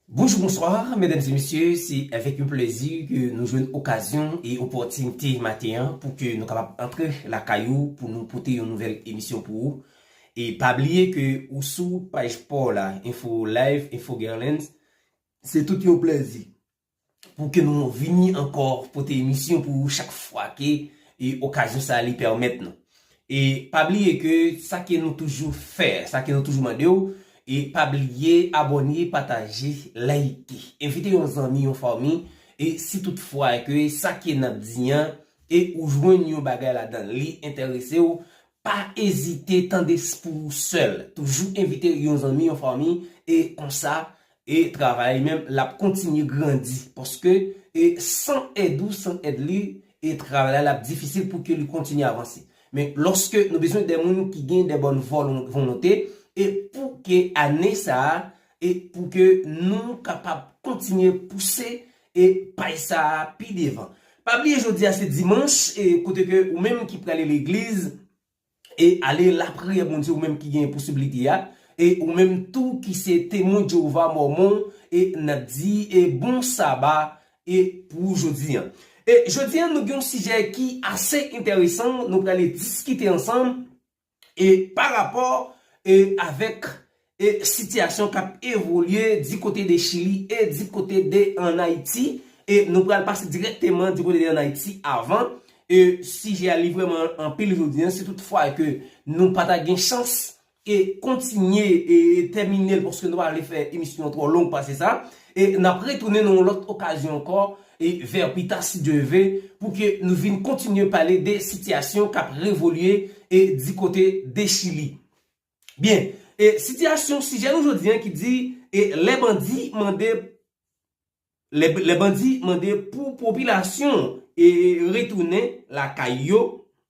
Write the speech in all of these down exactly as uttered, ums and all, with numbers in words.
Bonjou, bonswa, medam e mesye, se avèk yon plezi ke nou jwenn okazyon e opòtinite maten an pou ke nou kapab antre lakay ou pou nou pote yon nouvèl emisyon pou ou. E pa bliye ke ou sou paj pa w la, Info Live, Info Guerlain, se tout yon plezi pou ke nou vini ankò pote emisyon pou ou chak fwa ke e okazyon sa li pèmèt nou. E pa bliye ke sa ke nou toujou fè, sa ke nou toujou mande w, e pa bliye abòne, pataje, like. Envite yon zanmi, yon fanmi, e si toutfwa ke sa ke n ap di an, e ou jwenn yon bagay ladan li enterese w, pa ezite tande s- pou ou sèl. Toujou envite yon zanmi, yon fanmi, e konsa, e travay li menm, l ap kontinye grandi. Paske, e san èd ou, san èd li, e travay la, l ap difisil pou ke li kontinye avanse. Men lòske nou bezwen de moun ki gen de bòn volon- volonte, e pou ke ane sa a, e pou ke nou kapab kontinye pouse e paj sa a pi devan. Pa bliye jodi a se dimanch, e kote ke ou menm ki prale legliz, e ale lapriyè Bondye, ou menm ki gen posiblite a, e ou menm tou ki se temwen Jewova Mòmon, e n ap di, e bon saba, e pou jodi an. E jodi an, nou gen yon sijè ki ase enteresan, nou prale diskite ansanm, e pa rapò, e avèk, e sitiyasyon k ap evolye di kote de Chili e di kote de ann Ayiti. E nou pral pase dirèkteman di kote de ann Ayiti avan. E sijè a li vrèman anpil jodi an. Si toutfwa ke nou pa ta gen chans e kontinye e tèmine l, paske nou pa vle fè emisyon an twò long pase sa, e n ap retounen nan yon lòt okazyon ankò, e vè pita, si Dye ve, pou ke nou vin kontinye pale de sitiyasyon k ap evolye e di kote de Chili. Byen, e sitiyasyon, sijè nou jodi an ki di, e lè bandi mande, lè, lè bandi mande pou popilasyon e retounen lakay yo,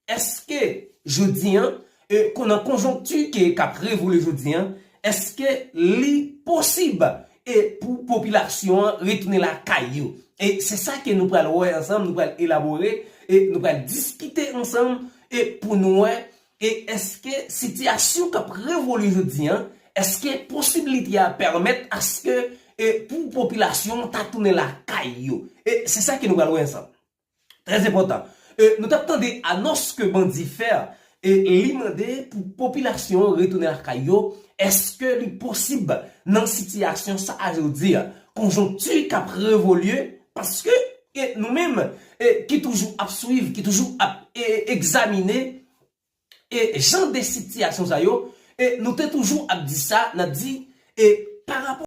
èske jodi an, e kon nan konjonkti ke k ap evolye jodi an, èske li posib e pou popilasyon an retounen lakay yo? E se sa ke nou pral wè ansanm, nou pral elabore, e nou pral diskite ansanm, e pou nou wè, e èske sitiyasyon k ap evolye jodi an, èske posiblite a pèmèt aske, e pou popilasyon an ta tounen lakay yo? E se sa ke nou pral wè ansanm. Trè enpòtan. E nou t ap tande anons ke bandi fè, e li mande pou popilasyon an retounen lakay yo. Èske li posib nan sitiyasyon sa a jodi a? Konjonkti k ap evolye, paske, e nou menm, e ki toujou ap swiv, ki toujou ap, e egzamine, e jan de sitiyasyon sa yo, e nou te toujou ap di sa, n ap di, e pa rapò